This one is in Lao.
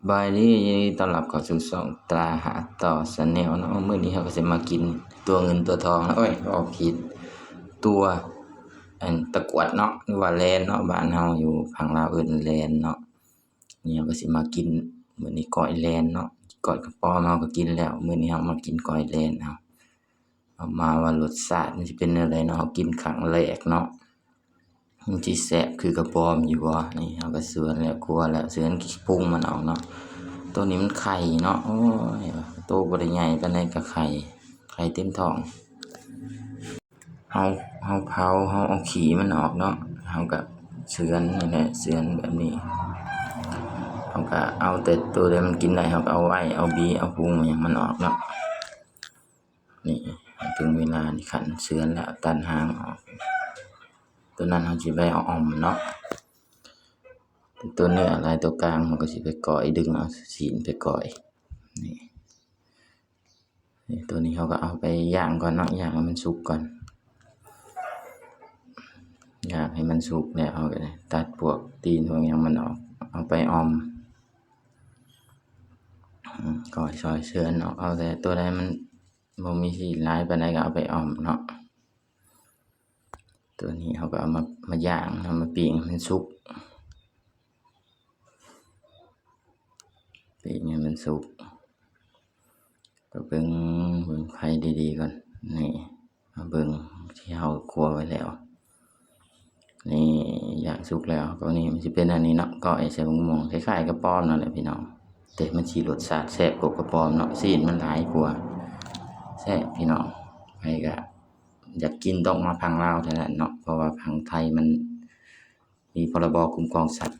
ສະບາຍດີ ຍິນດີຕ້ອນຮັບເຂົ້າສູ່ຊ່ອງຕາຫາຕໍ່ Channel ເນາະ. ມື້ນີ້ເຮົາກໍຊິມາກິນຕົວເງິນຕົວທອງເນາະ ໂອ້ຍ ເວົ້າຜິດ ຕົວ ອັນ ຕະກວດເນາະ ຫຼືວ່າແລນເນາະ ບ້ານເຮົາຢູ່ຝັ່ງລາວເອີ້ນແລນເນາະ. ນີ້ເຮົາກໍຊິມາກິນ ມື້ນີ້ກ້ອຍແລນເນາະ ກ້ອຍກະປອມເຮົາກໍກິນແລ້ວ ມື້ນີ້ເຮົາມາກິນກ້ອຍແລນ ເອົາ ເອົາມາວ່າລົດຊາດມັນຊິເປັນແນວໃດເນາະ ເຮົາກິນຄັ້ງແລກເນາະ ມັນຊິແຊບຄືກະປອມຢູ່ບໍ່? ນີ້ເຮົາກໍເຊືອນແລ້ວ ຄົວແລ້ວ ເຊືອນຂີ້ພຸງມັນອອກເນາະ. ໂຕນີ້ມັນໄຂ່ເນາະ ໂອ້ຍ ໂຕບໍ່ໄດ້ໃຫຍ່ປານໃດກໍໄຂ່ ໄຂ່ເຕັມທ້ອງ. ເຮົາ ເຮົາເຜົາ ເຮົາເອົາຂີ້ມັນອອກເນາະ ເຮົາກະເຊືອນນີ້ແຫຼະ ເຊືອນແບບນີ້ ເຮົາກະເອົາແຕ່ໂຕໃດມັນກິນໄດ້ ເຮົາກະເອົາໄວ້ ເອົາບີ ເອົາພຸງຫຍັງມັນອອກເນາະ. ນີ້ ເຖິງເວລານີ້ ຄັນເຊືອນແລ້ວ ຕັດຫາງອອກ ໂຕນັ້ນເຮົາຊິໄປເອົາອ່ອມເນາະ ໂຕເນື້ອລາຍໂຕກາງ ເຮົາກໍຊິໄປກ້ອຍ ດຶງເອົາຊີ້ນໄປກ້ອຍ ນີ້ ນີ້ ໂຕນີ້ເຮົາກໍເອົາໄປຍ່າງກ່ອນເນາະ ຍ່າງໃຫ້ມັນສຸກກ່ອນ ຍ່າງໃຫ້ມັນສຸກແລ້ວ ເຮົາກໍຕັດພວກຕີນພວກຫຍັງມັນອອກ ເອົາໄປອ່ອມ ອືມ ກ້ອຍຊອຍເຊືອນເນາະ ເອົາແຕ່ໂຕໃດມັນບໍ່ມີຊີ້ນຫຼາຍປານໃດກໍເອົາໄປອ່ອມເນາະ. ໂຕນີ້ເຮົາກໍເອົາມາ ມາຍ່າງ ເອົາມາປີ້ງໃຫ້ມັນສຸກ ປີ້ງໃຫ້ມັນສຸກ ກໍເບິ່ງ ເບິ່ງໄຟດີໆກ່ອນ ນີ້ ມາເບິ່ງທີ່ເຮົາຄົວໄວ້ແລ້ວ ນີ້ ຍ່າງສຸກແລ້ວ ໂຕນີ້ມັນຊິເປັນອັນນີ້ເນາະ ກ້ອຍໃສ່ບັກມ່ວງ ຄ້າຍໆກະປອມນັ້ນແຫຼະພີ່ນ້ອງ ແຕ່ມັນຊິລົດຊາດແຊບກວ່າກະປອມເນາະ ຊີ້ນມັນຫຼາຍກວ່າ ແຊບພີ່ນ້ອງ ໃຜກະ ຢາກກິນຕ້ອງມາຝັ່ງລາວເທົ່ານັ້ນເນາະ ເພາະວ່າຝັ່ງໄທມັນມີພະລະບໍຄຸ້ມຄອງສັດ